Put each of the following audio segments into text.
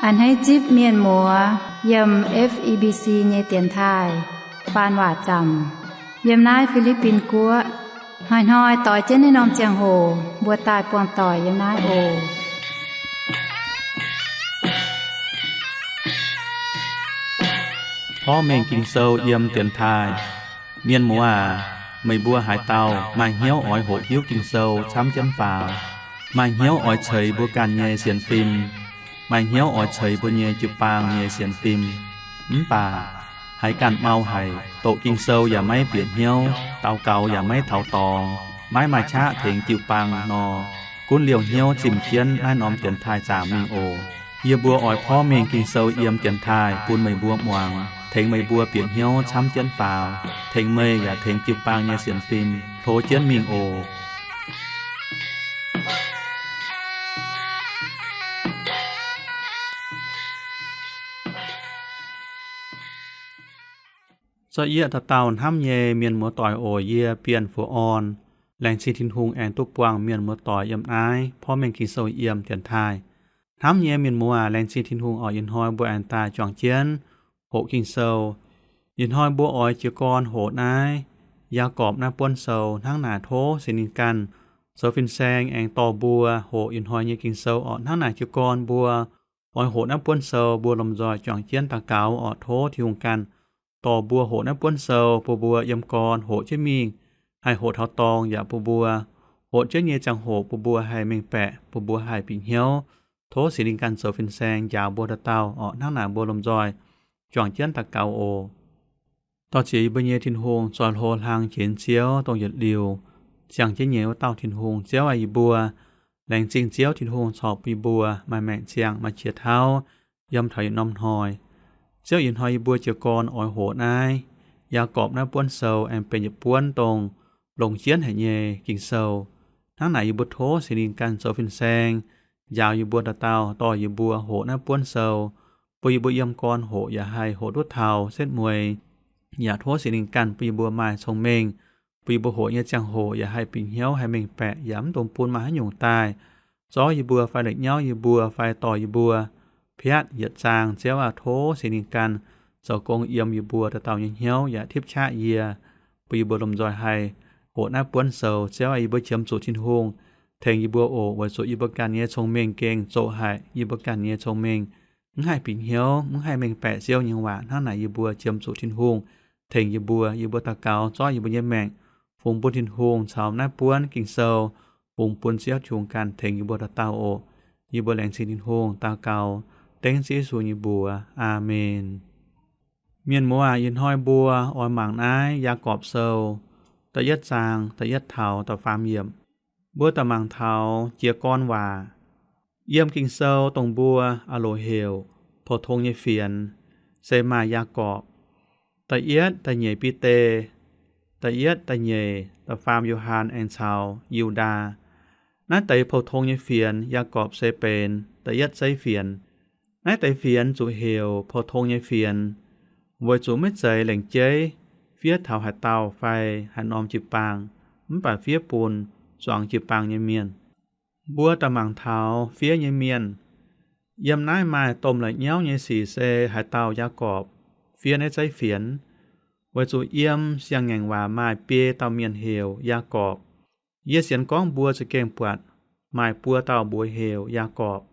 A'hneiv zipv mienh muoz yiem F E B C nyei dienx taaih faan waac zaamc yiem naaiv Fi^li^bin Guoqv. Hnoi-hnoi doix jienv naaiv norm ziangh hoc mbuo daaih buangh doic yiem naaiv oc. Porv mengh Ging-Sou yiem dienx taaih. Mienh muoz aac, meih mbuo haaix dauh maaih hnyouv oix hoqc hiuv Ging-Sou camv jienv faaux, maaih hnyouv oix ceix mbuo ganh nyei sienx fim, maaih hnyouv oix ceix mbuo nyei jiu-baang nyei sienx fim, mv baac haiz ganh mau haic, doqc Ging-Sou yaac maiv bieqc hnyouv, daux gaux yaac maiv taux dorngx, maiv maaih qaqv tengx jiu-baang nor, gunv liouh hnyouv zimh jienv naaiv norm dienx taaih zaamc mingh oc. Yie mbuo oix porv mengh Ging-Sou yiem dienx taaih bun meih mbuo muangx, tengx meih mbuo bieqc hnyouv camv jienv faaux, tengx meih yaac tengx jiu-baang nyei sienx fim hlo jienv mingh oc. Zorqv yie dauh dauh hnamv nyei mienh muoz-doic oc, yie Bienh Fu'on. Laengz zingh Tin-Hungh aengx duqv buangh mienh muoz-doic yiem naaiv porv mengh Ging-Sou yiem dienx taaih. Hnamv nyei mienh muoz, laengz zingh Tin-Hungh oc, ih hnoi mbuo aengx daaih juangc jienv hoqc Ging-Sou. Ih hnoi mbuo oix jiez gorn hoqc naaiv Yaagorpc naaiv buonv sou. Hnangv naaic tov Singx Lingh ganh zoux fin-saeng aengx dorh mbuo hoqc ih hnoi nyei Ging-Sou oc. Hnangv naaic jiez gorn mbuo oix hoqc naaiv buonv sou, mbuo lomh nzoih juangc jienv daux gaux oc. Tov Tin-Hungh ganh dorh mbuo hoqc naaiv buonv sou, bun mbuo yiem gorn hoqc jienv mingh, haih hoqc taux dorngx, yaac bun mbuo hoqc jienv nyei ziangh hoc bun mbuo haih mengh baeqc, bun mbuo haih bieqc hnyouv. Tov Singx Lingh ganh zoux fin-saeng njaaux mbuo dauh dauh oc. Hnangv naaic mbuo lomh nzoih juangc jienv daux gaux oc. Dorh ziex yie mbuo nyei Tin-Hungh, zoih hlo hlang jiex nyei Ziouv, dongh yietc liuz ziangh jienv nyei wuov dauh Tin-Hungh. Ziouv aac, yie mbuo laengz zingh Ziouv Tin-Hungh corc bun yie mbuo maaih maengc ziangh, maaih qiex tauv yiem taux yietc norm hnoi. Ziouv, ih hnoi yie mbuo jiez gorn oix hoqc naaiv Yaagorpc naaiv buonv sou, aengx benx yietc buonv dongh longc jienv haic nyei Ging-Sou. Hnangv naaic yie mbuo tov Singx Lingh ganh zoux fin-saeng njaaux yie mbuo dauh dauh, dorh yie mbuo hoqc naaiv buonv sou, bun yie mbuo yiem gorn hoqc yaac haih hoqc duqv taux setv mueiz. Yaac tov Singx Lingh ganh bun yie mbuo maaih cong-mengh, bun yie mbuo hoqc nyei ziangh hoc yaac haih bieqc hnyouv, haih mengh baeqc, yaac mv dungx bun maaih haaix nyungc daaih zorv yie mbuo fai la'nyauv yie mbuo fai dorh yie mbuo piatv yietc zaang. Ziouv aac, tov Singx Lingh ganh zoux gong yiem yie mbuo dauh dauh nyei hnyouv yaac tipv qaqv yie, bun yie mbuo lomh nzoih haih hoqc naaiv buonv sou. Ziouv aac, yie mbuo qiemx zuqc Tin-Hungh tengx yie mbuo oc, weic zuqc yie mbuo ganh nyei cong-mengh gengh zoqc haic. Yie mbuo ganh nyei cong-mengh mv haih bieqc hnyouv, mv haih mengh baeqc Ziouv nyei waac. Hnangv naaic yie mbuo qiemx zuqc Tin-Hungh tengx yie mbuo. Yie mbuo daux gaux zorqv yie mbuo nyei maengc fungx bun Tin-Hungh caux naaiv buonv Ging-Sou, fungx bun Ziouv Tin-Hungh ganh tengx yie mbuo dauh dauh oc. Yie mbuo laengz zingh Tin-Hungh daux gaux dengv Ziouv Yesu nyei mbuox. Aamen. Mienh muoz aac, ih hnoi mbuo oix mangc naaiv Yaagorpc Sou da'yietv zaang da'yietv taux da'faam yiemc. Mbuo daaih mangc taux jiez gorn waac. Yiem Ging-Sou dongh mbuo aah loc heuc pou-tong nyei fienx se maaih Yaagorpc. Da'yietv, da'nyeic Bide, da'yietv, da'nyeic, da'faam Yo^han aengx caux Yu^ndaa. Naaiv deix pou-tong nyei fienx, Yaagorpc se benx da'yietv zeiv fienx. Naaiv deix fienx zuqc heuc pou-tong nyei fienx, weic zuqc maiv zeiz lengc jeiv fiev taux haaix dauh fai haaix norm jiu-baang, mv baac fiev bun zuangx jiu-baang nyei mienh. Mbuo daaih mangc taux fiev nyei mienh. Yiem naaiv maaih domh la'nyauv nyei sic se haaix dauh Yaagorpc fiev naaiv zeiv fienx, weic zuqc yiem Siang-Ngaengc Waac maaih biei dauh mienh heuc Yaagorpc. Yie sienx gorngv mbuo za'gengh buatc maaih buo dauh mbuox heuc Yaagorpc.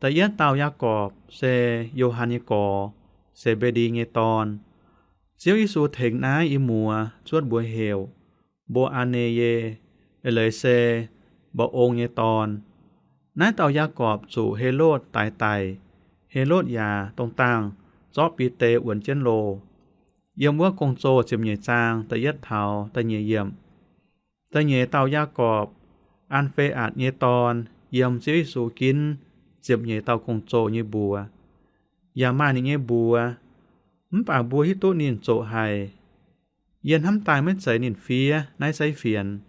Da'yietv dauh Yaagorpc se Yo^han nyei gorx, Se^mbe^ndi nyei dorn. Ziouv Yesu tengx naaiv i muoz zuotv mbuox heuc Mbo^aa^ne^ye, eix leiz se Mba'ong nyei dorn. Naaiv dauh Yaagorpc zuqc Helotv daix daic. Helotv yaac dongh dangh zorqv Bide wuonx jienv loh. Yiem wuov Gong-Zoh ziepc nyeic zaang da'yietv taux da'nyeic yiemc. Da'nyeic dauh Yaagorpc, An^fe^atc nyei dorn, yiem Ziouv Yesu ginv ziepc nyeic dauh gong-zoh nyei mbuox. Yaac maaih ninh nyei mbuox, mv baac mbuo hiuv duqv ninh zoqc haic. Yie hnamv daaih maiv zeiz ninh fiev naaiv zeiv fienx.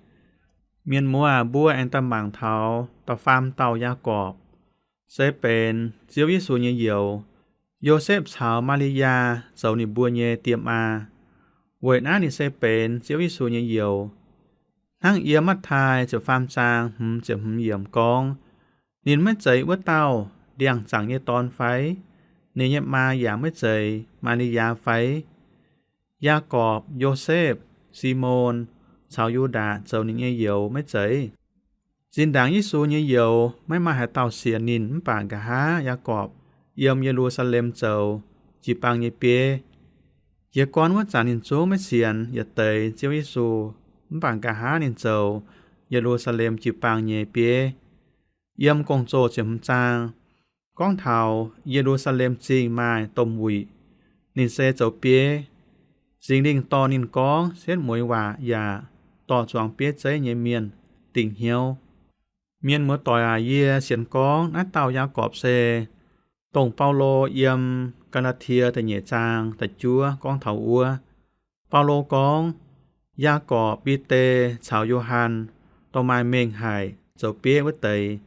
Mienh muoz aac, mbuo aengx daaih mangc taux da'faam dauh Yaagorpc, se benx Ziouv Yesu nyei youz, Yosepv caux Maa^li^yaa zoux ninh mbuo nyei die maa. Weic naaiv ninh se benx Ziouv Yesu nyei youz. Hnangv yiem Matv^tai ziepc faam zaang hmz ziepc hmz yiemc gorngv, ninh maiv zeiz wuov dauh, ndiangx-zaangc nyei dorn fai? Ninh nyei maa yaac maiv zeiz Maa^li^yaa fai? Yaagorpc, Yosepv, Simon caux Yu^ndaatc zoux ninh nyei youz maiv zeiz? Zinh ndaangc Yesu nyei youz maiv maaih haaix dauh sienx ninh mv baac nqa'haav Yaagorpc yiem Ye^lu^saa^lem zoux jiu-baang nyei bieiv. Jiez gorn wuov zanc ninh zungv maiv sienx yietc deix Ziouv Yesu mv baac nqa'haav ninh zoux Ye^lu^saa^lem jiu-baang nyei bieiv. Yiem Gong-Zoh ziepc hmz zaang gorngv taux Ye^lu^saa^lem Zingh maaih domh wuic, ninh se zoux bieiv. Singx Lingh dorh ninh gorngv setv mueiz waac yaac dorh zuangx bieiv zeiv nyei mienh dingc hnyouv. Mienh muoz-doic aac, yie sienx gorngv naaiv dauh Yaagorpc se dongh Baulo yiem Gaa^laa^tie da'nyeic zaang da'juov gorngv taux wuov. Baulo gorngv, Yaagorpc, Bide caux Yo^han, dorh maaih mengh haic zoux bieiv wuov deix,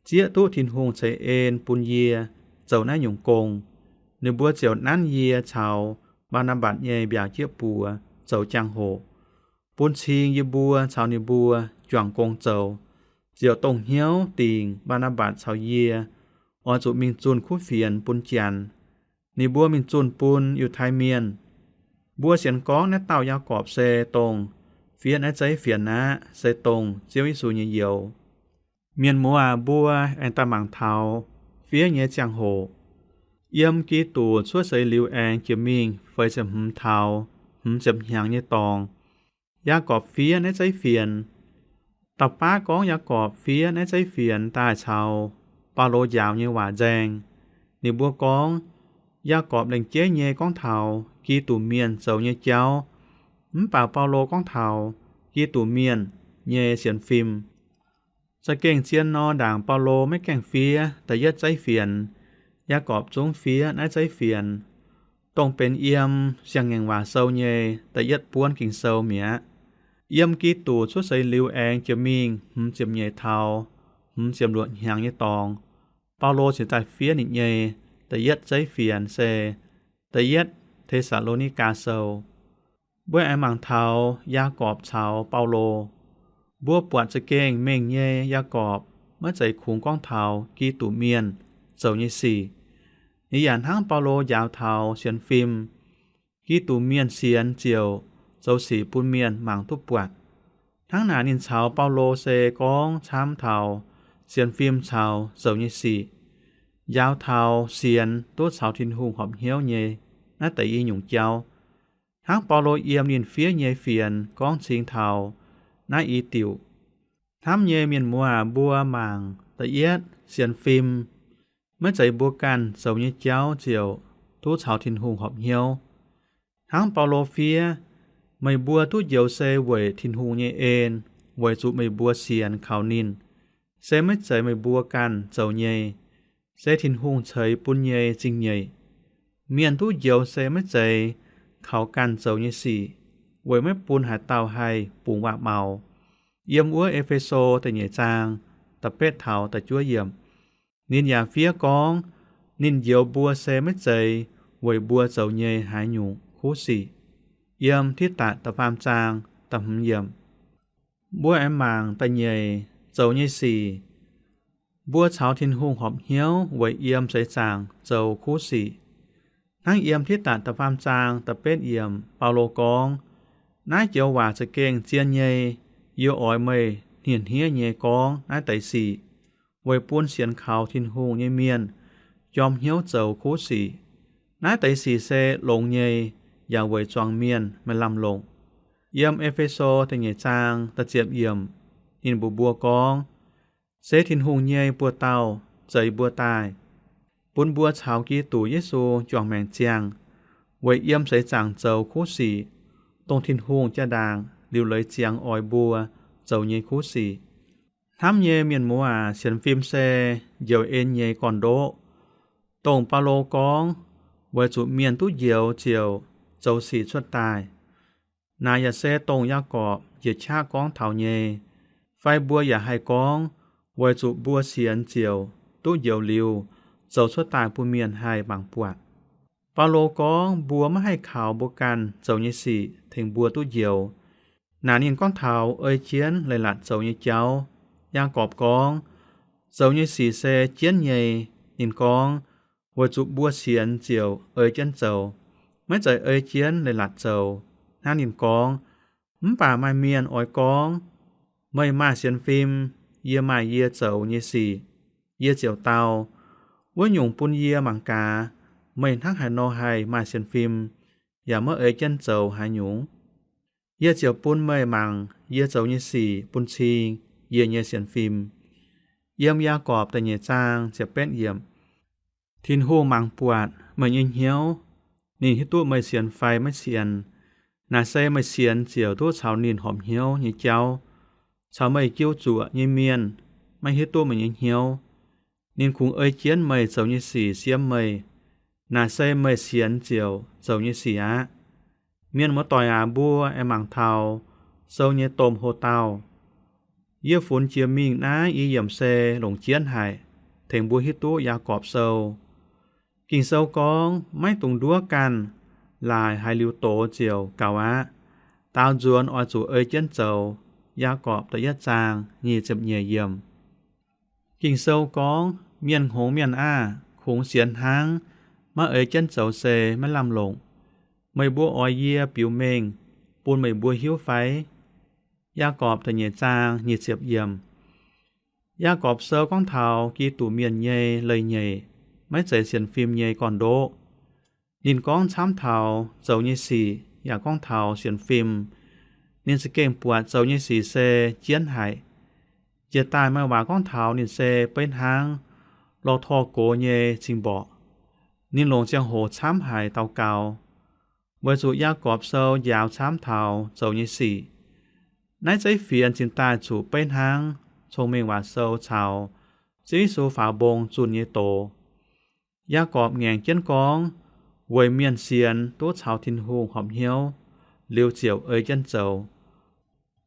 zieqv duqv Tin-Hungh ceix en bun yie zoux naaiv nyungc gong. Ninh mbuo ziouc nanv yie caux Mbaa^naa^mbatc nyei mbiaauc jieqv buoz zoux jangx-hoc, bun cing yie mbuo caux ninh mbuo juangc gong zoux, ziouc dongh hnyouv dingc Mbaa^naa^mbatc caux yie oix zuqc mingh zunh kuv fienx bun Janx, ninh mbuo mingh zunh bun Yiutai Mienh. Mbuo sienx gorngv naaiv dauh Yaagorpc se dongh fiev naaiv zeiv fienx aqv, se dongh Ziouv Yesu nyei youz. Mienh muoz aac, mbuo aengx daaih mangc taux fiev nyei ziangh hoc. Yiem Giduc cuotv seix liuz aengx jiex mingh feix ziepc hmz taux hmz ziepc hnyangx nyei dorngx, Yaagorpc fiev naaiv zeiv fienx. Dauh baav gorngv Yaagorpc fiev naaiv zeiv fienx daaih caux Baulo njaaux nyei waac nzaeng. Ninh mbuo gorngv, Yaagorpc lengc jeiv nyei gorngv taux Giduc Mienh zoux nyei jauv, mv baac Baulo gorngv taux Giduc Mienh nyei sienx fim. Za'gengh zien nor, ndaangc Baulo maiv gaengh fiev da'yietv zeiv fienx, Yaagorpc zungv fiev naaiv zeiv fienx, dongh benx yiem Siang-Ngaengc Waac Sou nyei da'yietv buonv Ging-Sou mi'aqv. Yiem Giduc cuotv seix liuz aengx jiex mingh hmz ziepc nyeic taux hmz ziepc luoqc hnyangx nyei dorngx, Baulo cingx daaih fiev ninh nyei da'yietv zeiv fienx se da'yietv Te^saa^lo^ni^gaa Sou. Mbuo aengx mangc taux Yaagorpc caux Baulo. Mbuo buatc za'gengh mengh nyei Yaagorpc maiv zeiz kungx gorngv taux Giduc Mienh zoux nyei sic. Ninh yaac hnangv Baulo njaaux taux sienx fim, Giduc Mienh sienx ziouc zoux sic bun mienh mangc duqv buatc. Hnangv naaic ninh caux Baulo se gorngv camv taux sienx fim caux zoux nyei sic, njaaux taux sienx duqv caux Tin-Hungh horpc hnyouv nyei naaiv deix i nyungc jauv. Hnangv Baulo yiem ninh fiev nyei fienx gorngv cing taux naaiv i diuc. Hnamv nyei mienh muoz aac, mbuo mangc da'yietv sienx fim maiv zeiz mbuo ganh zoux nyei jauv ziouc duqv caux Tin-Hungh horpc hnyouv. Hnangv Baulo fiev, meih mbuo duqv njoux se weic Tin-Hungh nyei en, weic zuqc meih mbuo sienx kaux ninh. Se maiv zeiz meih mbuo ganh zoux nyei, se Tin-Hungh ceix bun nyei zingh nyeic. Mienh duqv njoux se maiv zeiz kaux ganh zoux nyei sic, weic maiv bun haaix dauh haih bungx waac-maux. Yiem wuov E^fe^so da'nyeic zaang da'betv taux da'juov yiemc, ninh yaac fiev gorngv, ninh njoux mbuo se maiv zeiz weic mbuo zoux nyei haaix nyungc kuv sic. Yiem Tidatc da'faam zaang da'hmz yiemc, mbuo aengx mangc da'nyeic zoux nyei sic. Mbuo caux Tin-Hungh horpc hnyouv weic yiem seix zaangc zoux kuv sic. Hnangv yiem Tidatc da'faam zaang da'betv yiemc, Baulo gorngv, naaiv joux waac za'gengh zien nyei. Yie oix meih hniev-hniev nyei gorngv naaiv deix sic, weic bun sienx kaux Tin-Hungh nyei mienh jorm hnyouv zoux kuv sic. Naaiv deix sic se longx nyei, yaac weic zuangx mienh maaih lamh longc. Yiem E^fe^so da'nyeic zaang da'ziepc yiemc, ninh mbuox mbuo gorngv, se Tin-Hungh nyei buoz-dauh zeix mbuo daaih, bun mbuo caux Giduc Yesu juangc maengc ziangh, weic yiem seix zaangc zoux kuv sic, dongh Tin-Hungh jaa-ndaangc liuc leiz ziangx oix mbuo zoux nyei kuv sic. Hnamv nyei mienh muoz aac, sienx fim se njoux en nyei gorn-ndoqv. Dongh Baulo gorngv, weic zuqc mienh duqv njoux ziouc zoux sic cuotv daaih. Naaic yaac se dongh Yaagorpc njiec qaqv gorngv taux nyei. Fai mbuo yaac haih gorngv, weic zuqc mbuo sienx ziouc duqv njoux liuz, zoux cuotv daaih bun mienh haih mangc buatc. Baulo gorngv mbuo maiv haih kaux mbuo ganh zoux nyei sic tengx mbuo duqv njoux. Naaic ninh gorngv taux ei jienv leiz-latc zoux nyei jauv. Yaagorpc gorngv, zoux nyei sic se jienv nyei, Ninh gorngv, Weic zuqc mbuo sienx ziouc ei jienv zoux, maiv zeiz ei jienv leiz-latc zoux. Hnangv ninh gorngv. Mv baac maaih mienh oix gorngv, Meih maaih sienx fim, yie maaih yie zoux nyei sic. Yie ziouc dau, Wuov nyungc bun yie mangc gaax, meih hnangv haaix nor haih maaih sienx fim, yaac maiv ei jienv zoux haaix nyungc. Yie ziouc bun meih mangc yie zoux nyei sic bun cing yie nyei sienx fim. Yiem Yaagorpc da'nyeic zaang ziepc betv yiemc. Tin-Hungh mangc buatc meih nyei hnyouv. Ninh hiuv duqv meih sienx fai maiv sienx. Naaic se meih sienx ziouc duqv caux ninh horpc hnyouv nyei jauv. Caux meih jiu zuoqc nyei mienh maiv hiuv duqv meih nyei hnyouv. Ninh kungx ei jienv meih zoux nyei sic siemv meih. Naaic se meih sienx ziouc zoux nyei sic aqv. Mienh muoz-doic aac, mbuo aengx mangc taux sou nyei domh hoc-dauh. Yie funx jiex mingh naaiv i yiemc se longc jienv haic, tengx mbuo hiuv duqv Yaagorpc Sou. Ging-Sou gorngv, Maiv dungx nduov ganh, laaic haaix liuz doz ziouc gaux aqv. Daaux nzuonx oix zuqc ei jienv zoux. Yaagorpc da'yietv zaang nyic ziepc nyeic yiemc. Ging-Sou gorngv, Mienh hngongx mienh aah! Kungx sienx hnangv, maiv ei jienv zoux se maiv lamh longc. Meih mbuo oix yie biux mengh bun meih mbuo hiuv fai? Yaagorpc da'nyeic zaang nyic ziepc yiemc. Yaagorpc Sou gorngv taux Giduc Mienh nyei leiz-nyeic, maiv zeiz sienx fim nyei gorn-ndoqv. Ninh gorngv camv taux zoux nyei sic yaac gorngv taux sienx fim. Ninh za'gengh buatc zoux nyei sic se jienv haic. Jiex daaih maaih waac gorngv taux ninh se beiv hnangv lorh torh gox nyei cing-mborqc. Ninh longc ziangh hoc camv haic daux gaux, weic zuqc Yaagorpc Sou njaaux camv taux zoux nyei sic. Naaiv zeiv fienx cingx daaih zuqc beiv hnangv Cong-Mengh Waac Sou caux Ziouv Yesu faaux mbong zunh nyei doz. Yaagorpc ngaengc jienv gorngv, weic mienh sienx duqv caux Tin-Hungh horpc hnyouv, liuz ziouc ei jienv zoux.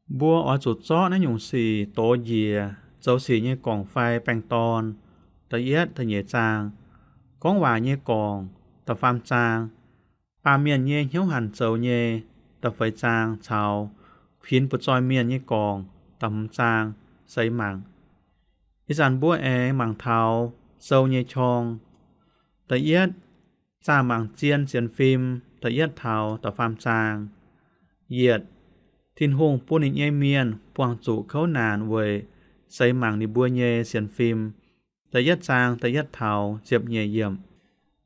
Mbuo oix zuqc zorqv naaiv nyungc sic dox njiec zoux sic nyei gorngc-fai baengh dorn. Da'yietv, da'nyeic zaang, gorngv waac nyei gorngc. Da'faam zaang, baamh mienh nyei hnyouv hanc zoux nyei. Da'feix zaang caux kuinx butv-zoih mienh nyei gorngc. Da'hmz zaang, seix mangc. Ih zanc mbuo aengx mangc taux sou nyei qorng. Da'yietv, zaah mangc zien sienx fim. Da'yietv taux da'faam zaang. Yietc, Tin-Hungh bun ninh nyei mienh buangh zuqc kouv naanc weic seix mangc ninh mbuo nyei sienx fim. Da'yietv zaang da'yietv taux ziepc nyeic yiemc.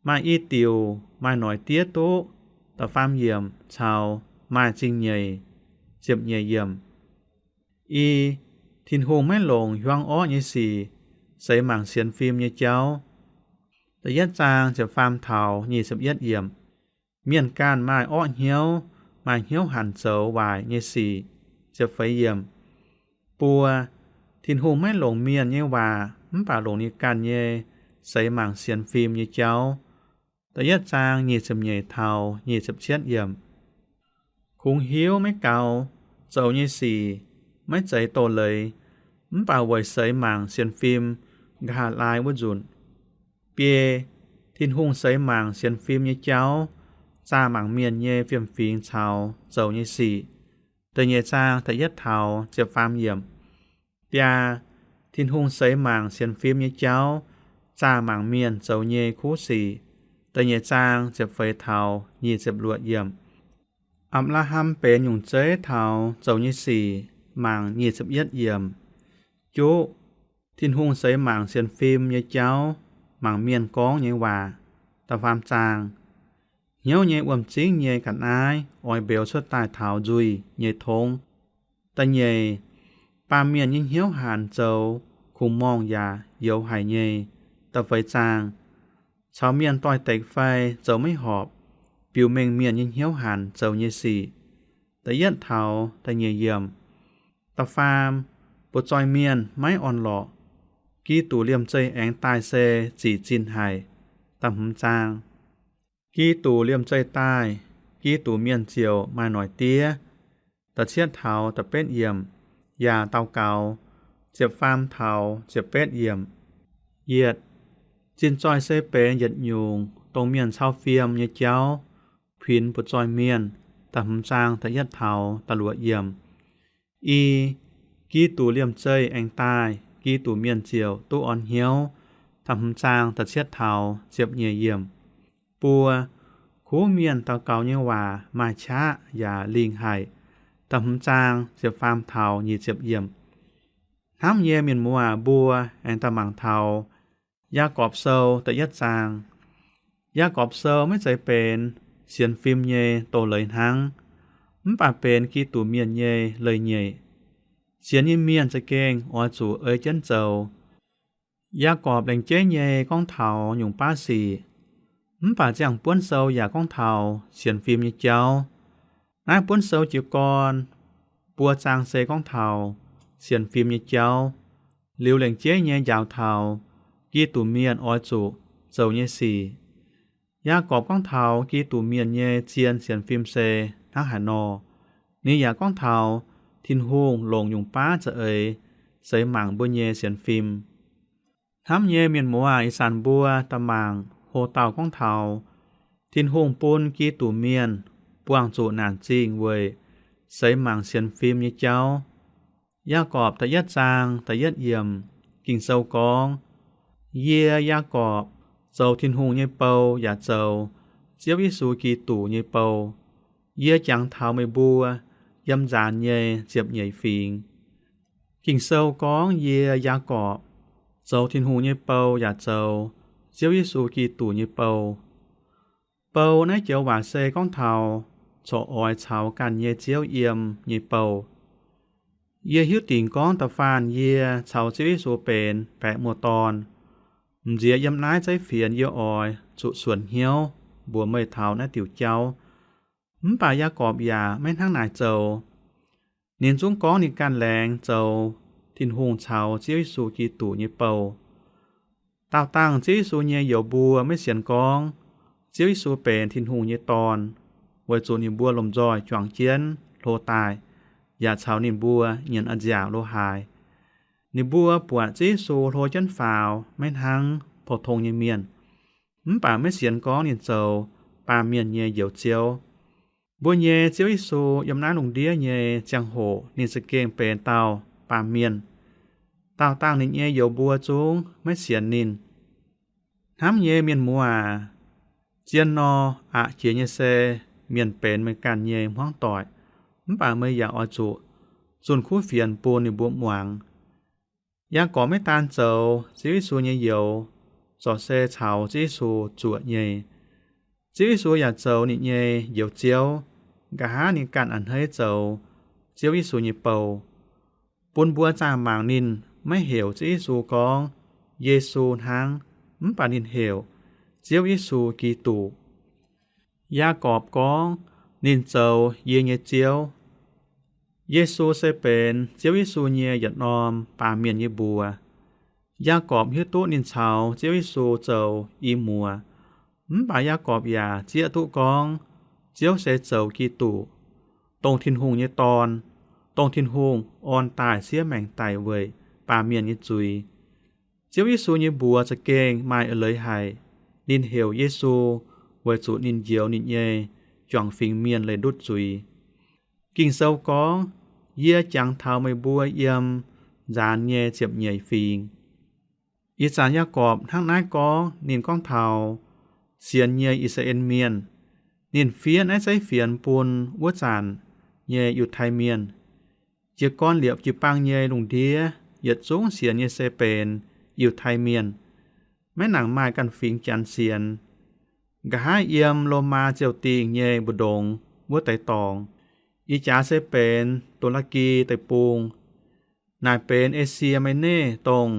Maaih i diuc maaih noic diev duqv. Da'faam yiemc caux maaih zingh nyeic. Ziepc nyeic yiemc. I, Tin-Hungh maiv longc hiuang orqv nyei sic seix mangc sienx fim nyei jauv. Da'yietv zaang ziepc faam taux nyic ziepc yietv yiemc. Mienh ganh maaih orqv hnyouv, maaih hnyouv hanc zoux waaic nyei sic. Ziepc feix yiemc. Buo, Tin-Hungh maiv longc mienh nyei waac mv baac longc ninh ganh nyei seix mangc sienx fim nyei jauv. Da'yietv zaang nyic ziepc nyeic taux nyic ziepc cietv yiemc. Kungx hiuv maiv gaux, zoux nyei sic maiv zeiz doz-leiz, mv baac weic seix mangc sienx fim nqa'haav laai wuov nzunc. Biei, Tin-Hungh seix mangc sienx fim nyei jauv zaah mangc mienh nyei fiem-fingx caux zoux nyei sic. Da'nyeic zaang da'yietv taux ziepc faam yiemc. Biaa, Tin-Hungh seix mangc sienx fim nyei jauv zaah mangc mienh zoux nyei kuv sic. Da'nyeic zaang ziepc feix taux nyic ziepc luoqc yiemc. Apc^laa^ham benx nyungc zeiv taux zoux nyei sic, mangc nyic ziepc yietv yiemc. Juqv, Tin-Hungh seix mangc sienx fim nyei jauv, mangc mienh gorngv nyei waac. Da'faam zaang. Hnyouv nyei wuom-zingv nyei ga'naaiv oix mbeux cuotv daaih taux nzuih nyei tongv. Da'nyeic, baamh mienh nyei hnyouv hanc zoux kungx morngh yaac youx haic nyei. Da'feix zaang. Caux mienh doix-dekc fai zoux maiv horpc, biux mengh mienh nyei hnyouv hanc zoux nyei sic. Da'yietv taux da'nyeic yiemc. Da'faam, butv-zoih mienh maiv orn-lorqc. Giduc liemh zeih aengx daaih se zic zinh haic. Da'hmz zaang. Giduc liemh zeih daaih, Giduc mienh ziouc maaih noic diev. Da'cietv taux da'betv yiemc, yaac daux gaux. Ziepc faam taux ziepc betv yiemc. Yietc, zinh zoih se benx yietc nyungc dongh mienh cau fiem nyei jauv, kuinx butv-zoih mienh. Da'hmz zaang da'yietv taux da'luoqc yiemc. I, Giduc liemh zeih aengx daaih, Giduc mienh ziouc duqv orn hnyouv. da'hmz zaang da'cietv taux ziepc nyeic yiemc. Buo, kuv mienh daux gaux nyei waac maaih qaqv yaac lingh haic, da'hmz zaang ziepc faam taux nyic ziepc yiemc. Hnamv nyei mienh muoz aac, mbuo aengx daaih mangc taux Yaagorpc Sou da'yietv zaang. Yaagorpc Sou maiv zeiz benx sienx fim nyei doz-leiz hnangv, mv baac benx Giduc Mienh nyei leiz-nyeic. Sienx nyei mienh za'gengh oix zuqc ei jienv zoux. Yaagorpc laengz jeiv nyei gorngv taux nyungc baav sic, mv baac ziangh buonv sou yaac gorngv taux sienx fim nyei jauv. Naaiv buonv sou jiez gorn buo zaang se gorngv taux sienx fim nyei jauv, liuz laengz jeiv nyei njaaux taux Giduc Mienh oix zuqc zoux nyei sic. Yaagorpc gorngv taux Giduc Mienh nyei zien sienx fim se hnangv haaix nor. Ninh yaac gorngv taux Tin-Hungh longc nyungc baav za'eix seix mangc mbuo nyei sienx fim. Hnamv nyei mienh muoz aac, ih zanc mbuo daaih mangc hoc dauh gorngv taux Tin-Hungh bun Giduc Mienh buangh zuqc naanc zingh weic seix mangc sienx fim nyei jauv. Yaagorpc da'yietv zaang da'yietv yiemc, Ging-Sou gorngv, Yie, Yaagorpc, zoux Tin-Hungh nyei bou yaac zoux Ziouv Yesu Giduc nyei bou. Yie jangx taux meih mbuo yiem nzaanx nyei ziepc nyeic fingx. Ging-Sou gorngv, Yie, Yaagorpc, zoux Tin-Hungh nyei bou yaac zoux Ziouv Yesu Giduc nyei bou. Bou naaiv joux waac se gorngv taux corc oix caux ganh nyei Ziouv yiem nyei bou. Yie hiuv dingc gorngv da'faanh yie caux Ziouv Yesu benx baeqc muoz-dorn. M'nziex yiem naaiv zeiv fienx yie oix zuqc suonc hnyouv mbuox meih taux naaiv diuc jauv. Mv baac Yaagorpc yaac maiv hnangv naaic zoux. Ninh zungv gorngv ninh ganh laengz zoux Tin-Hungh caux Ziouv Yesu Giduc nyei bou. Daauh dangh Ziouv Yesu nyei youz mbuo maiv sienx gorngv Ziouv Yesu benx Tin-Hungh nyei Dorn, weic zuqc ninh mbuo lomh nzoih juangc jienv hlo daaih, yaac caux ninh mbuo nyienz a'nziaauc lo haaix. Ninh mbuo buatc Ziouv Yesu hlo jienv faaux maiv hnangv pou-tong nyei mienh, mv baac maiv sienx gorngv ninh zoux baamh mienh nyei Njoux Ziouv. Mbuo nyei Ziouv Yesu yiem naaiv lungh ndiev nyei ziangh hoc ninh za'gengh benx dauh baamh mienh. Daauh dangh ninh nyei youz mbuo zungv maiv sienx ninh. Hnamv nyei mienh muoz aac, zien nor, aqc jiex nyei se mienh benx meih ganh nyei hmuangv doic, mv baac meih yaac oix zuqc zunh kuv fienx bun ninh mbuo muangx. Yaagorpc maiv daan zoux Ziouv Yesu nyei youz, zorc se caux Ziouv Yesu zuoqc nyei. Ziouv Yesu yaac zoux ninh nyei Njoux Ziouv, nqa'haav ninh ganh a'hneiv zoux Ziouv Yesu nyei bou. Bun mbuo zaah mangc ninh maiv heuc Ziouv Yesu gorngv Yesu hnangv, mv baac ninh heuc Ziouv Yesu Giduc. Yaagorpc gorngv ninh zoux yie nyei Ziouv. Yesu se benx Ziouv Yesu nyei yietc norm baamh mienh nyei mbuox. Yaagorpc hiuv duqv ninh caux Ziouv Yesu zoux i muoz, mv baac Yaagorpc yaac zieqv duqv gorngv Ziouv se zoux Giduc, dongh Tin-Hungh nyei Dorn, dongh Tin-Hungh orn daaih siev maengc daic weic baamh mienh nyei zuiz. Ziouv Yesu nyei mbuox za'gengh maaih eix leiz haic. Ninh heuc Yesu weic zuqc ninh njoux ninh nyei juangc fingx mienh leih ndutv zuiz. Ging-Sou gorngv, Yie jangx taux meih mbuo yiem nzaanx nyei ziepc nyeic fingx. Ih zanc Yaagorpc hnangv naaiv gorngv ninh gorngv taux sienx nyei I^saa^laa^en Mienh. Ninh fiev naaiv zeiv fienx bun wuov zanc nyei Yiutai Mienh. Jiez gorn liepc jiu-baang nyei lungh ndiev yietc zungv sienx nyei se benx Yiutai Mienh, maiv nangc maaih ganh fingx Janx sienx. Nqa'haav yiem Lomaa ziouh dingh nyei mbu'ndongx wuov deix dorngx, ih jaax se benx Ndo^laa^gi Deic-Bung. Naaic benx Esie Maineih dongh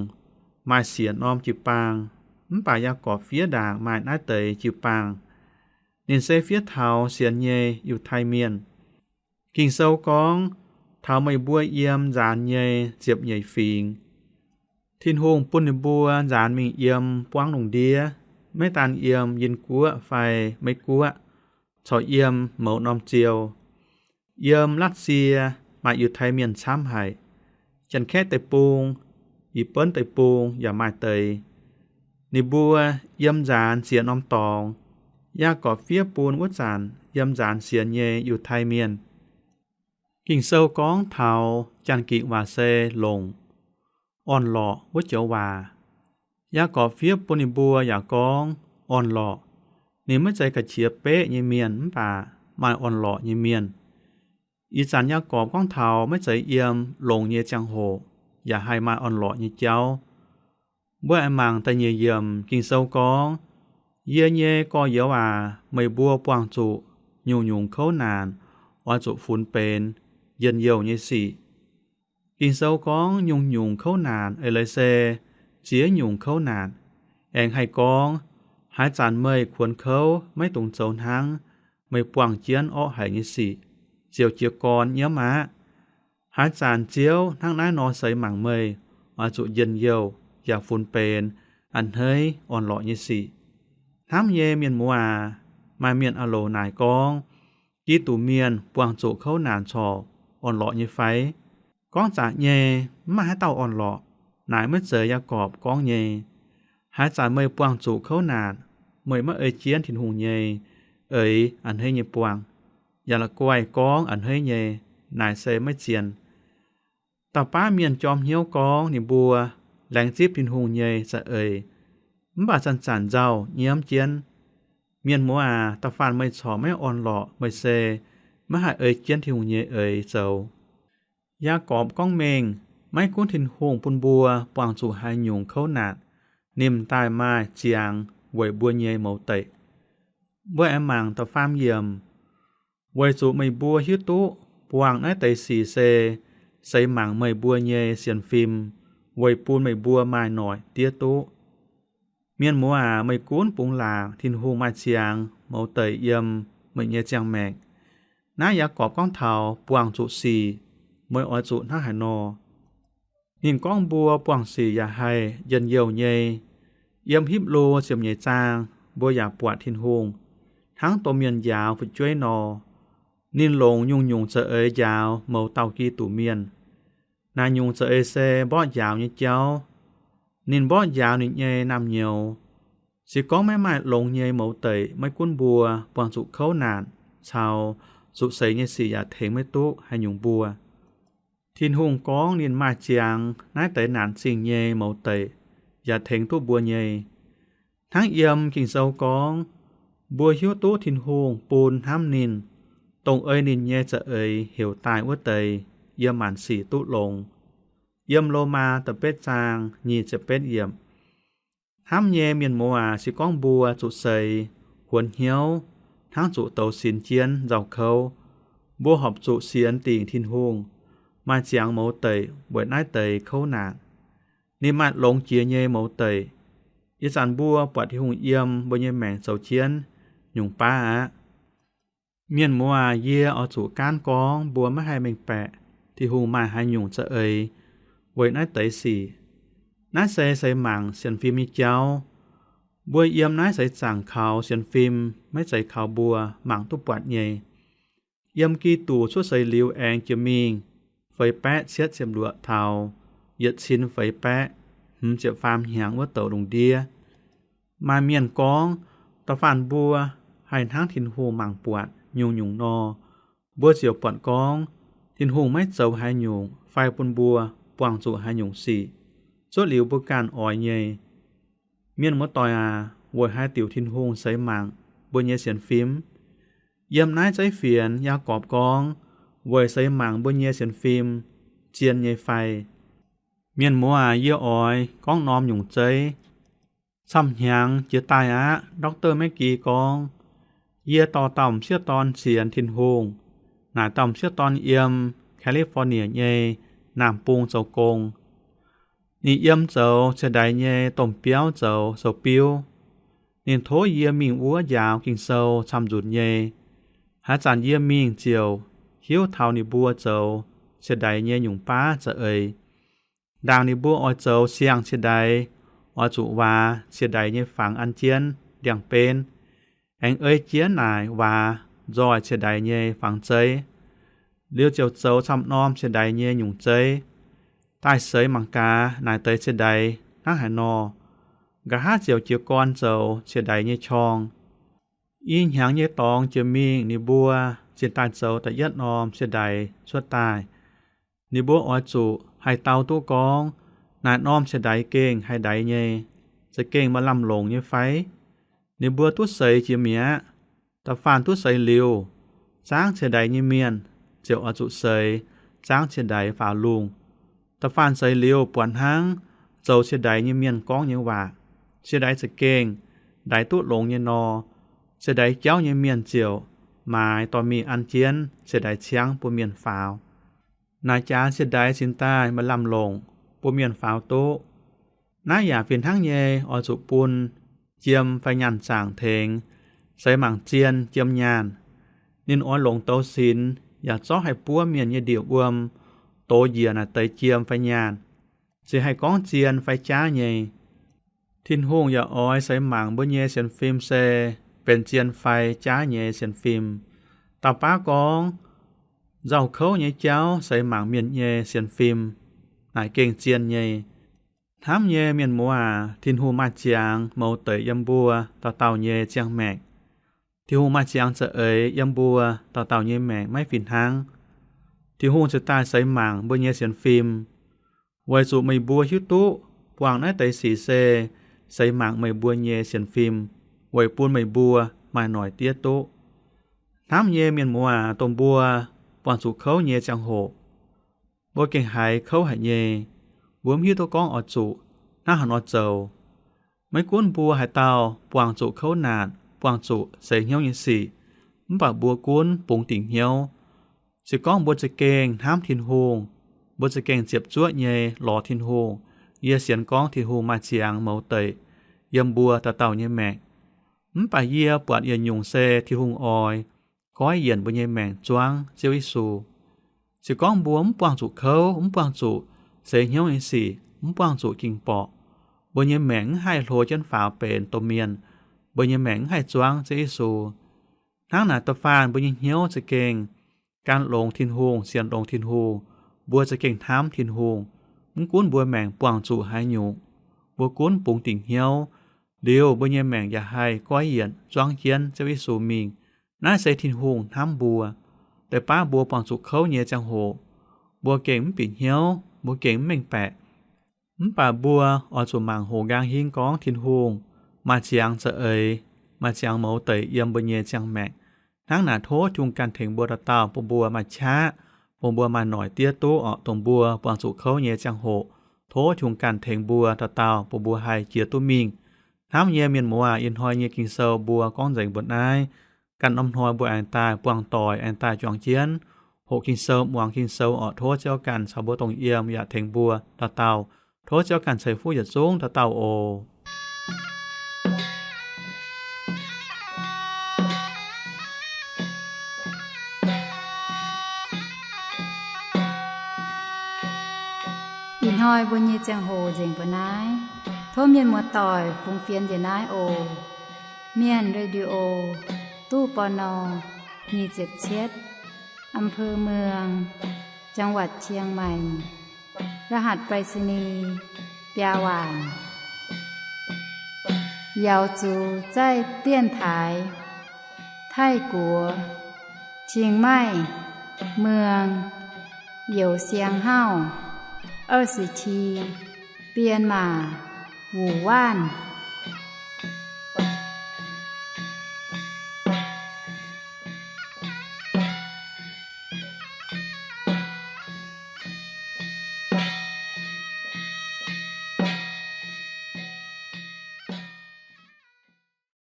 maaih siec norm jiu-baang, mv baac Yaagorpc fiev ndaangc maaih naaiv deix jiu-baang. Ninh se fiev taux sienx nyei Yiutai Mienh. Ging-Sou gorngv, Taux meih mbuo yiem nzaanx nyei ziepc nyeic fingx. Tin-Hungh bun ninh mbuo nzaanx mingh yiem buangv lungh ndiev, maiv daan yiem Yinh Guoqv fai Meiv Guoqv, corc yiem mouz norm ziou. Yiem Latv^sie maaih Yiutai Mienh camv haic. Janx-Kaeqv Deic-Bung, Ih Buonv Deic-Bung yaac maaih deix. Ninh mbuo yiem nzaanx siec norm dorngx. Yaagorpc fiev bun wuov zanc yiem nzaanx sienx nyei Yiutai Mienh. Ging-Sou gorngv taux Janx-Ging waac se longc orn-lorqc wuov joux waac. Yaagorpc fiev bun ninh mbuo yaac gorngv, Orn-lorqc. Ninh maiv zeiz ga'qiex beqv nyei mienh mv baac maaih orn-lorqc nyei mienh. Ih zanc Yaagorpc gorngv taux maiv zeiz yiem longx nyei ziangh hoc yaac haih maaih orn-lorqc nyei jauv. Mbuo aengx mangc da'nyeic yiemc. Ging-Sou gorngv, Yie nyei gorx-youz aac, meih mbuo buangh zuqc nyungc-nyungc kouv naanc oix zuqc funx benx njien-youh nyei sic. Ging-Sou gorngv nyungc-nyungc kouv naanc eix leiz se ziex nyungc kouv naanc. Aengx haih gorngv, haaix zanc meih kuonx kouv maiv dungx zoux hnangv meih buangh jienv orqv haic nyei sic, ziouc jiez gorn nyiemv aqv. Haaix zanc Ziouv hnangv naaiv nor seix mangc meih, oix zuqc njien-youh yaac funx benx a'hneiv orn-lorqc nyei sic. Hnamv nyei mienh muoz aac, maaih mienh aah loc naaic gorngv, Giduc mienh buangh zuqc kouv naanc corc orn-lorqc nyei fai? Gorngv zaqc nyei, mv maaih haaix dauh orn-lorqc. Naaic maiv zeiz Yaagorpc gorngv nyei. Haaix zanc meih buangh zuqc kouv naanc, meih maiv ei jienv Tin-Hungh nyei eix a'hneiv nyei buangh, yaac la'guaih gorngv a'hneiv nyei, naaic se maiv zien. Dauh baav mienh jorm hnyouv gorngv ninh mbuo laengz zipv Tin-Hungh nyei za'eix, mv baac zanc-zanc nzauh nyiemv jienv. Mienh muoz aac, da'faanh meih corc maiv orn-lorqc, meih se maiv haih ei jienv Tin-Hungh nyei eix zoux. Yaagorpc gorngv mengh, maiv gunv Tin-Hungh bun mbuo buangh zuqc haaix nyungc kouv naanc, ninh m'daaih maaih ziangx weic mbuo nyei mouz deic. Mbuo aengx mangc da'faam yiemc. Weic zuqc meih mbuo hiuv duqv buangh naaiv deix sic se seix mangc meih mbuo nyei sienx fim, weic bun meih mbuo maaih noic diev duqv. Mienh muoz aac, meih gunv bungx laangc Tin-Hungh maaih ziangx mouz deic yiem meih nyei ziangh maengc. Naaiv Yaagorpc gorngv taux buangh zuqc sic, meih oix zuqc hnangv haaix nor? Ninh gorngv mbuo buangh sic yaac haih njien-youh nyei. Yiem Hipv^lu ziepc nyeic zaang mbuo yaac buatc Tin-Hungh hnangv domh mienh njaaux fu'jueiv nor. Ninh longc nyungc-nyungc za'eix njaaux mouz dauh Giduc mienh. Naaiv nyungc za'eix se mborqv njaaux nyei jauv. Ninh mborqv njaaux ninh nyei naamh nyouz. Se gorngv maiv maaih longx nyei mouz deic, maiv gunv mbuo buangh zuqc kouv naanc caux zuqc seix nyei sic yaac tengx maiv duqv haaix nyungc mbuo. Tin-Hungh gorngv ninh maaih ziangx naaiv deix naanc zingh nyei mouz deic yaac tengx duqv mbuo nyei. Hnangv yiem Ging-Sou gorngv, mbuo hiuv duqv Tin-Hungh bun hnamv ninh, dongh ei ninh nyei za'eix heuc daaih wuov deix, yiem maanc sic duqv longx. Yiem Lomaa da'betv zaang nyic ziepc betv yiemc. Hnamv nyei mienh muoz aac, se gorngv mbuo zuqc seix, huonx hnyouv, hnangv zuqc douz sinx jienv nzauh kouv, mbuo horpc zuqc sienx dingc Tin-Hungh maaih ziangx mouz deic weic naaiv deix kouv naanc. Ninh maaih longx jiex nyei mouz deic. Ih zanc mbuo buatc Tin-Hungh yiem mbuo nyei maengc zoux jienv nyungc baav aqv. Mienh muoz aac, yie oix zuqc gaanv gorngv mbuo maiv haih mengh baeqc Tin-Hungh maaih haaix nyungc za'eix weic naaiv deix sic. Naaiv se seix mangc sienx fim nyei jauv. Mbuo yiem naaiv seix zaangc kaux sienx fim, maiv zeiz kaux mbuo mangc duqv buatc nyei. Yiem Giduc cuotv seix liuz aengx jiex mingh feix baeqv cietv ziepc luoqc taux yietc cin feix baeqv hmz ziepc faam hnyangx wuov douc lungh ndiev, maaih mienh gorngv, da'faanh mbuo haih hnangv Tin-Hungh mangc buatc nyungc-nyungc nor, mbuo ziouc buatc gorngv Tin-Hungh maiv zoux haaix nyungc fai bun mbuo buangh zuqc haaix nyungc sic, zuov liuz mbuo ganh oix nyei. Mienh muoz-doic aac, weic haaix diuc Tin-Hungh seix mangc mbuo nyei sienx fim? Yiem naaiv zeiv fienx Yaagorpc gorngv, weic seix mangc mbuo nyei sienx fim zien nyei fai. Mienh muoz aac, yie oix gorngv norm nyungc zeiv. Camv-hnyangx jiex daaih aqv, Doctor Magee gorngv, yie dorh dauh m'sieqv dorn sienx Tin-Hungh. Naaic dauh m'sieqv dorn yiem California nyei naamh bung zoux gong. Ninh yiem zoux cie-ndaix nyei domh biauv zoux sou-biuv. Ninh tov yie mingh wuov njaaux Ging-Sou camv nzunc nyei. Haaix zanc yie mingh ziouc hiuv taux ninh mbuo zoux cie-ndaix nyei nyungc baav za'eix. Ndaangc ninh mbuo oix zoux siang-cie-ndaix, oix zuqc waac cie-ndaix nyei fangx an jienv ndiangx-benv, aengx ei jienv naaic waac nzoih cie-ndaix nyei fangx zeiv, liuz ziouc zoux camv norm cie-ndaix nyei nyungc zeiv, daaih seix mangc gaax naaic deix cie-ndaix hnangv haaix nor. Nqa'haav ziouc jiez gorn zoux cie-ndaix nyei qorng. I hnyangx nyei dorngx jiex mingh ninh mbuo zinh daaih zoux da'yietv norm cie-ndaix cuotv daaih. Ninh mbuo oix zuqc haih dau duqv gorngv naaic norm cie-ndaix gengh haih ndaix nyei. za'gengh maaih lamh longc nyei fai? Ninh mbuo duqv seix jiex mi'aqv. Da'faanh duqv seix liuz, zaangv cie-ndaix nyei mienh ziouc oix zuqc seix zaangv cie-ndaix faaux lungh. Da'faanh seix liuz buatc hnangv zoux cie-ndaix nyei mienh gorngv nyei waac. Cie-ndaix za'gengh ndaix duqv longx nyei nor, cie-ndaix jauv nyei mienh ziouc maaiz dorh mingh an jienv cie-ndaix ciangv bun mienh faaux. Naaic jaax cie-ndaix cingx daaih maaih lamh longc bun mienh faaux duqv. Naaiv yaac fih hnangv nyei oix zuqc bun jiem fai nyaanh zaangc tengx seix mangc zien jiem nyaanh. Ninh oix longc douz sinx yaac zorqv haih buov mienh nyei ndie-wuom dox njiec naaic deix jiem fai nyaanh, se haih gorngv zien fai jaav nyei. Tin-Hungh yaac oix seix mangc mbuo nyei sienx fim se benx zien fai jaav nyei sienx fim. Dauh baav gorngv, nzauh kouv nyei jauv seix mangc mienh nyei sienx fim naaic gengh zien nyei. Hnamv nyei mienh muoz aac, Tin-Hungh maaih ziangx mouz deic yiem mbuo dauh dauh nyei ziangh maengc. Tin-Hungh maaih ziangx za'eix yiem mbuo dauh dauh nyei maengc maiv fih hnangv. Tin-Hungh ziouc daaih seix mangc mbuo nyei sienx fim, weic zuqc meih mbuo hiuv duqv buangh naaiv deix sic se seix mangc meih mbuo nyei sienx fim, weic bun meih mbuo maaih noic diev duqv. Hnamv nyei mienh muoz aac, dongh mbuo buangh zuqc kouv nyei ziangh hoc, mbuo gengh haiz kouv haic nyei. Mbuo mv hiuv duqv gorngv oix zuqc hnangv haaix nor zoux. Maiv gunv mbuo haaix dauh buangh zuqc kouv naanc, buangh zuqc seix hnyouv nyei sic, mv baac mbuo gunv bungx dingc hnyouv. Se gorngv mbuo za'gengh hnamv Tin-Hungh, mbuo za'gengh ziepc zuoqv nyei lorz Tin-Hungh. Yie sienx gorngv Tin-Hungh maaih ziangx mouz deic yiem mbuo dauh dauh nyei maengc. Mv baac yie buatc yietc nyungc se Tin-Hungh oix goiv yienc mbuo nyei maengc zuangv Ziouv Yesu. Se gorngv mbuo mv buangh zuqc kouv, mv buangh zuqc seix hnyouv nyei sic, mv buangh zuqc ging-borqc, mbuo nyei maengc mv haih hlo jienv faaux benx domh mienh. Mbuo nyei maengc mv haih zuangv Ziouv Yesu. Hnangv naaic da'faanh mbuo nyei hnyouv za'gengh gan longx Tin-Hungh, sienx longx Tin-Hungh, mbuo za'gengh hnamv Tin-Hungh. Mv gunv mbuo maengc buangh zuqc haaix nyungc, mbuo gunv bungx dingc hnyouv, liuz mbuo nyei maengc yaac haih goiv yienc zuangv jienv Ziouv Yesu mingh. Naaiv se Tin-Hungh hnamv mbuo. Deix baav mbuo buangh zuqc kouv nyei ziangh hoc, mbuo gengh mv bieqc hnyouv, mbuo gengh mv mengh baeqc. Mv baac mbuo oix zuqc mangc hoqc nqaang hingv gorngv Tin-Hungh maaih ziangx za'eix, maaih ziangx mouz deic yiem mbuo nyei ziangh maengc. Hnangv naaic tov Tin-Hungh ganh tengx mbuo dauh dauh, bun mbuo maaih qaqv, bun mbuo maaih noic diev duqv orqc, dongh mbuo buangh zuqc kouv nyei ziangh hoc. Tov Tin-Hungh ganh tengx mbuo dauh dauh, bun mbuo haih jiex duqv mingh. Hnamv nyei mienh muoz, ih hnoi nyei Ging-Sou mbuo gorngv nzengc mbuo naaiv. Ganh norm hnoi mbuo aengx daaih buangh doic, aengx daaih juangc jienv hoqc Ging-Sou, muangx Ging-Sou orqc. Tov Ziouv ganh caux mbuo dongh yiem yaac tengx mbuo dauh dauh. Tov Ziouv ganh ceix fuqv yietc zungv dauh dauh oc. Ih hnoi mbuo nyei ziangh hoc nzengc mbuo naaiv. Tov mienh muoz-doic fungx fienx njiec naaiv oc. Mienh Radio, ตู้ ปณ. nyic ziepc cietv, อำเภอเมือง จังหวัดเชียงใหม่ รหัสไปรษณีย์ biaa waanc. Yaux zuqc zaih dienx taaix Taiv-Guoqv, Chiang Mai, Mueng, Youz Siang Hauv, 二十七, Bienh Maac, Wuc Waanv.